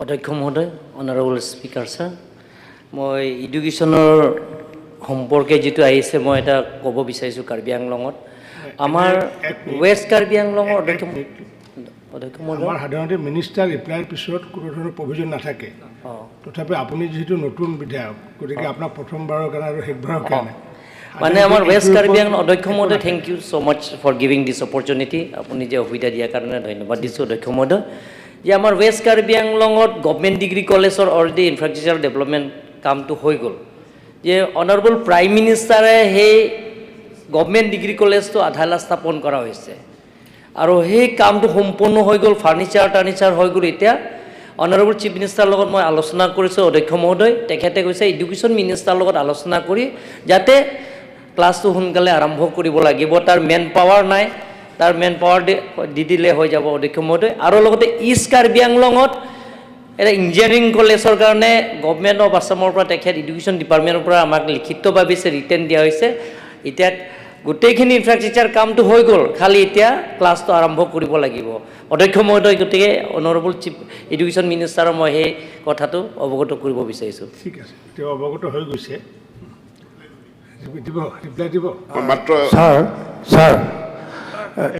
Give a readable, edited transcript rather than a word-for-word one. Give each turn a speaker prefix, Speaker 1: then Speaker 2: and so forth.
Speaker 1: অধ্যক্ষ মহোদয়, honourable speaker sir, মই এডুকেশ্যনৰ সম্পৰ্কে যিটো আহিছে, মই এটা ক'ব বিচাৰিছোঁ। কাৰ্বি আংলঙত আমাৰ
Speaker 2: এক মিনিট।
Speaker 1: ৱেষ্ট কাৰ্বি আংলঙৰ অধ্যক্ষ
Speaker 2: এক মিনিট।
Speaker 1: অধ্যক্ষ মহোদয়।
Speaker 2: আমাৰ সাধাৰণতে মিনিষ্টাৰ ৰিপ্লাইৰ পিছত কোনো ধৰণৰ প্ৰভিজন নাথাকে। তথাপি আপুনি যিহেতু নতুন বিধায়ক, গতিকে আপোনাক প্ৰথমবাৰৰ কাৰণে আৰু শেষবাৰৰ কাৰণে
Speaker 1: মানে আমাৰ ৱেষ্ট
Speaker 2: এইটোৰ
Speaker 1: কাৰ্বি
Speaker 2: ওপৰত
Speaker 1: আংলং, অধ্যক্ষ
Speaker 2: একো
Speaker 1: মহোদয়,
Speaker 2: নাথাকে।
Speaker 1: Thank you so much for giving this opportunity. আপুনি যে সুবিধা দিয়াৰ কাৰণে ধন্যবাদ দিছোঁ। অধ্যক্ষ মহোদয়, যে আমাৰ ৱেষ্ট কাৰ্বি আংলঙত গভমেণ্ট ডিগ্ৰী কলেজৰ অলৰেডি ইনফ্ৰাষ্ট্ৰাকচাৰ ডেভেলপমেণ্ট কামটো হৈ গ'ল, যে অনাৰেবল প্ৰাইম মিনিষ্টাৰে সেই গভমেণ্ট ডিগ্ৰী কলেজটো আধাৰশিলা স্থাপন কৰা হৈছে আৰু সেই কামটো সম্পূৰ্ণ হৈ গ'ল, ফাৰ্নিচাৰ টাৰ্নিচাৰ হৈ গ'ল। এতিয়া অনাৰেবল চিফ মিনিষ্টাৰৰ লগত মই আলোচনা কৰিছোঁ, অধ্যক্ষ মহোদয়। তেখেতে কৈছে এডুকেশ্যন মিনিষ্টাৰৰ লগত আলোচনা কৰি যাতে ক্লাছটো সোনকালে আৰম্ভ কৰিব লাগিব। তাৰ মেন পাৱাৰ নাই, তাৰ মেন পাৱাৰ দি দিলে হৈ যাব, অধ্যক্ষ মহোদয়। আৰু লগতে ইষ্ট কাৰ্বি আংলঙত এটা ইঞ্জিনিয়াৰিং কলেজৰ কাৰণে গভমেণ্ট অফ আছামৰ পৰা, তেখেত এডুকেশ্যন ডিপাৰ্টমেণ্টৰ পৰা আমাক লিখিতভাৱে ৰিটেন দিয়া হৈছে। এতিয়া গোটেইখিনি ইনফ্ৰাষ্ট্ৰাকচাৰ কামটো হৈ গ'ল, খালি এতিয়া ক্লাছটো আৰম্ভ কৰিব লাগিব, অধ্যক্ষ মহোদয়। গতিকে অনাৰেবল চিফ এডুকেশ্যন মিনিষ্টাৰৰ মই সেই কথাটো অৱগত কৰিব বিচাৰিছোঁ।
Speaker 2: ঠিক আছে, তেওঁ অৱগত হৈ গৈছে। দিব, ৰিপ্লাই দিব।
Speaker 3: মাত্ৰ
Speaker 4: ছাৰ, ছাৰ।